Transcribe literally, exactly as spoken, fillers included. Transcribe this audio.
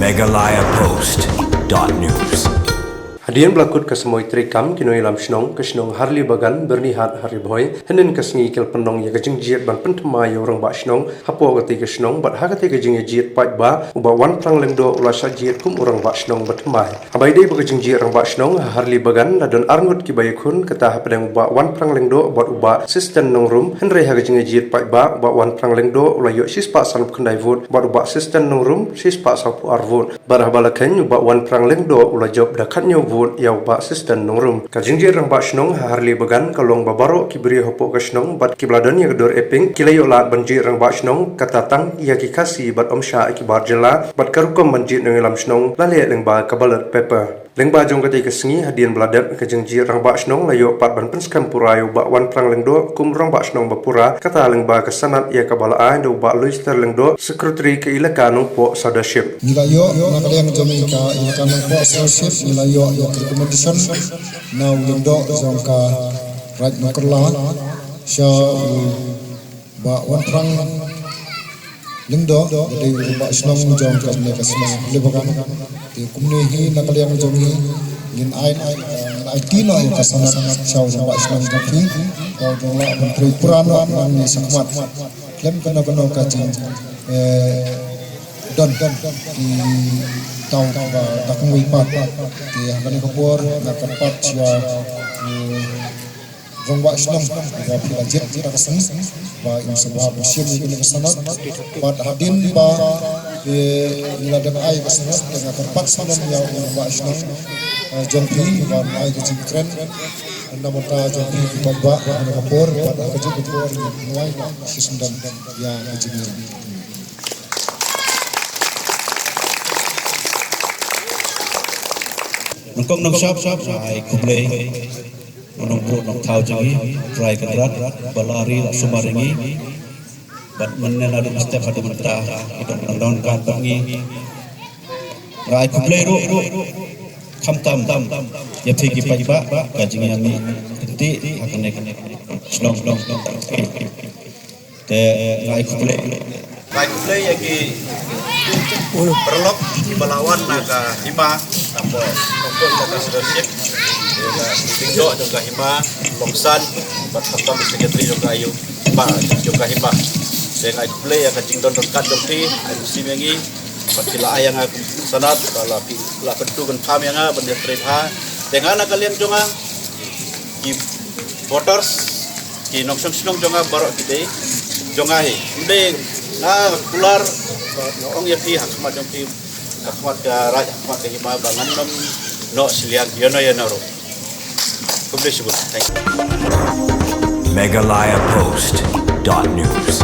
Meghalaya Post dot news. Hadien ba la kut ka samoi treikam, ki nongïalam shnong ka shnong Harli Bagan, Byrnihat, Haribhoi, hynnin ka sngi ki la pynlong ïa ka jingjied ban pynthymmai ïa u rangbah shnong hapoh katei ka shnong, bad ha katei ka jingjied paidbah, u Bah Wanphrang Lyngdoh u la shah jied kum u rangbah shnong ba thymmai. Haba ïadei bad ka jingjied rangbah shnong ha Harli Bagan, la don arngut kiba ïakhun, kata hapdeng u Bah Wanphrang Lyngdoh bad u Bah Sisten Nongrum, hynrei ha ka jingjied paidbah, u Bah Wanphrang Lyngdoh u la ïoh shispah sanphew khyndai vote bad u Bah Sisten Nongrum shispah sawphew ar vote. Bad haba la kheiñ, u Bah Wanphrang Lyngdoh u la jop da khathynñiew vote ïa u Bah Sisten Nongrum. Ka jingjied rangbah shnong ha Harli Bagan ka long ba baroh ki briew hapoh ka shnong bad kiba la don ïa ka dur epink ki la ïoh lad ban jied rangbah shnong, kata tang ïa ki Khasi bad ym shah ïa ki bar jylla, bad ka rukom ban jied nongïalam shnong la leh lyngba ka ballot paper. Lyngba jong katei ka sngi, hadien ba la dep ka jingjied rangbah shnong, la ïoh pat ban pynskhem pura ïa u Bah Wanphrang Lyngdoh kum rangbah shnong ba pura, kata lyngba ka sanad ïa kaba la ai da u Bah Luister Lyngdoh, Secretary ka Elaka Nongpoh Sawdawsip. Ngi la ïoh na ka liang jong ngi ka Elaka Nongpoh Sawdawsip, ngi la ïoh ïa ka recommendation na u Lyngdoh jong ka Raid Nongkylla, sha u Bah Wanphrang Lyngdoh, ba dei u rangbah shnong jong kane ka shnong Harli Bagan. Te kumne hi na ka liang jong ngi, ngin ai, ngin aiti noh ïa ka sanad sha u rangbah shnong jong phi, ba u dang lah ban trei pura noh nangne shakhmat. Khlem kano kano ka jing, eh, don ki daw kiba da kawei pat. Te ha kane ka por nga kyrpad ïa u rangbah shnong ba phi la jied ha ka sngi, ba in sa bha ban shim ïa kane ka sanad. Bad hadien ba, eh, ngi la dep ai ka sanad, te nga kyrpad sngewbha ïa u rangbah shnong, eh, jong phi ban ai ka jingkren na ka bynta jong phi ki paidbah ha kane ka por, bad ha ka jingkren ngin ai ka shisyndon ïa ka jingkren. Nyngkong nyngshap, ai khublei. Nongbuh nongthaw jong ngi, Trai Kynrad, ba la ri la sumar ïa ngi. Bad mynne naduh mynstep haduh mynta, i don nongdon kan bad ngi. Nga ai khublei ruh, khamtam, ïa phi ki paidbah, ka jingïamih kynti, ha kane ka shnong, shnong, shnong. Te nga ai khublei. Nga ai khublei ïa ki paralok kiba la wan na ka hima, na ka, na ka sponsorship. Ïa ka Lyngdoh jong ka hima, Longsan, bad khamtam secretary jong ka ayu, ba, jong ka hima. Te nga ai khublei ïa ka jingdon ryngkat jong phi, ai mynsiem ïa ngi, bad phi la ai ïa nga sanad, ba la phi la pyntu pynpham ïa nga ban ïatrei bha. Te nga na ka liang jong nga, ki voters, ki nongshong shnong jong nga baroh ki dei jong nga hi. Ym dei nga kular, nga ong ïa phi ha khmat jong phi, ha khmat ka raid, ha khmat ka hima ba ngan ym noh shiliang ïano ïano ruh. Khublei shibun. Thank you. Meghalaya Post dot news.